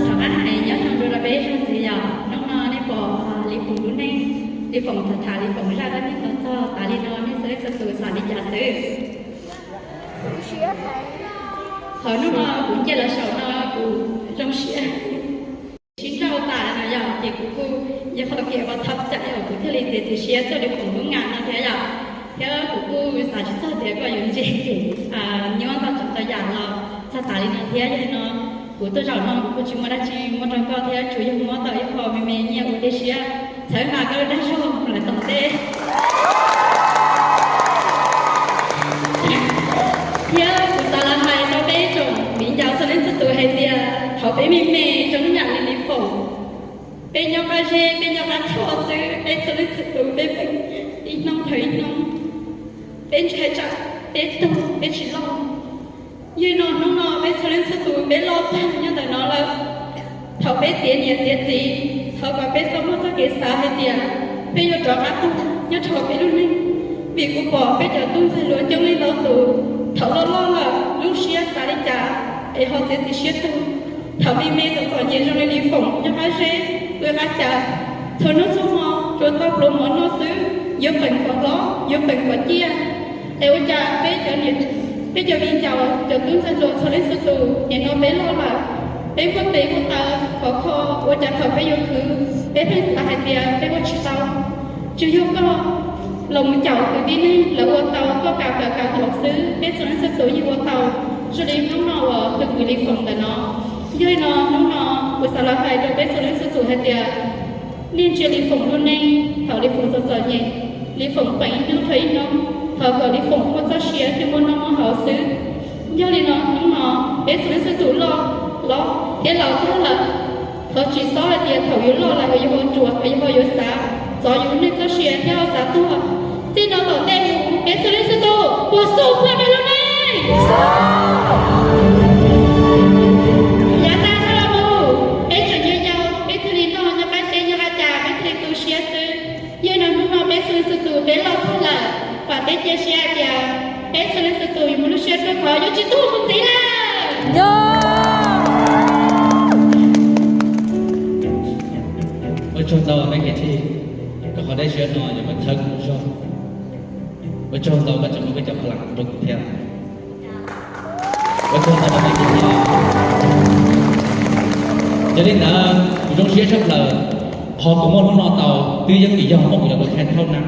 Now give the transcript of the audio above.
Rov qab hais nyob zoo rau peb ib zaug ntxiv yom, hnub no nej pom Lis Foom lub neej, Lis Foom tham tham Lis Foom zaj dab neeg los txog tas li no, nej txhua leej txhua tus xav li cas xwb? Qhov hnub no kuv nce los saum no kuv zoo siab sib nrauj tas no yom, ces kuv kuj yog qhov kev uas thov cai uas kuv thiaj li txiav txim siab tuaj Lis Foom lub ngam no thiab yom. Thiab kuv kuj xav tsis txog tias koj yuav ntse nyob tau txog tau yam los txog tas li no thiab. Yog li no kuv tuaj zaum no kuv kuj tsis muaj dab tsi muab rau koj thiab, tsuas yog muab tau ib qho me me nyiaj ua tej siab txhawb nqa koj lub dag zog lawm tom ntej. Thiab kuv xav los hais rau peb tsoom viv ncaus txhua leej txhua tus hais tias thaum peb me me zoo ib yam li Lis Foom, peb nyob qab zeb, peb nyob qab tho xwb, peb txhua leej txhua tus peb peem ib hnub dhau ib hnub, peb ntshai tsam peb tuag peb tsis loj. Yog li no hnub no peb txhua leej txhua tus peb loj tag nyob ntawm no lawm. Thaum peb tiav niam tiav txiv, thov kom peb txhob muaj txoj kev xav hais tias peb yuav rov qab tuag nyob rau peb lub neej, vim kuv pom peb cov tub ntxawg hluas coob leej ntau tus thaum loj loj lawm lub siab xav li cas es ho txiav txim siab tuag. Thaum me me txom txom nyem zoo li Lis Foom nyob qab zeb ua qab cas, txhua hnub txhua hmo tsuas tau pluav mov noj xwb, yuav peem kom hlob yuav peem kom ciaj. Es ua cas peb cov niam, peb cov viv ncaus cov tub ntxawg hluas txhua leej txhua tus, nim no peb loj lawm, peb muaj tes muaj taw khov kho, ua cas thaum peb yuav khwv peb pheej xav hais tias peb ua tsis tau? Tsuas yog koj los mus caum kwv tij neeg lawv ua tau, koj kav kawm kav hloov xwb, peb txhua leej txhua tus yeej ua tau zoo li hnub no uas tus kwv Lis Foom ntawm no. Yog li no hnub no kuv xav los hais rau peb txhua leej txhua tus hais tias nej ntsia Lis Foom lub neej, thaum Lis Foom txom txom nyem, Lis Foom peem ib hnub dhau ib hnub, thov kom Lis Foom muaj txoj sia thiaj muaj noj muaj haus xwb. Yog li no hnub no peb txhua leej txhua tus loj, loj thiab laus tag lawm, thov tsis txhob hais tias thaum yus loj lawm yuav ua ruam, yuav ho yuav xav txov yus lub neej txoj sia thiab ho xav tuag. Txij no tom ntej mus peb txhua leej txhua tus puas xub puag nrog lub neej? Yav tag dhau los mus peb tseem nyob yau, peb thiaj li noj nyob qab teb nyob qab cas, peb thiaj li tu siab xwb. Yog li no hnub no peb txhua leej txhua tus peb loj tag lawm, vam thiab cia siab hais tias peb txhua leej txhua tus yuav muaj lub siab ruaj khov, yuav tsis tuag mus ntxiv lawm. Ua tsaug ntau peb kwv tij, koj qhov dej siab no yog koj txhawb kuv lub zog. Ua tsaug ntau koj tseem muab koj cov qhov lam rau kuv thiab. Ua tsaug ntau peb kwv tij. Yog li ntawd kuv zoo siab tshaj plaws, qhov kuv muaj hnub no tau twb yeej vim yog muaj kuv cov tus kheej thauj na.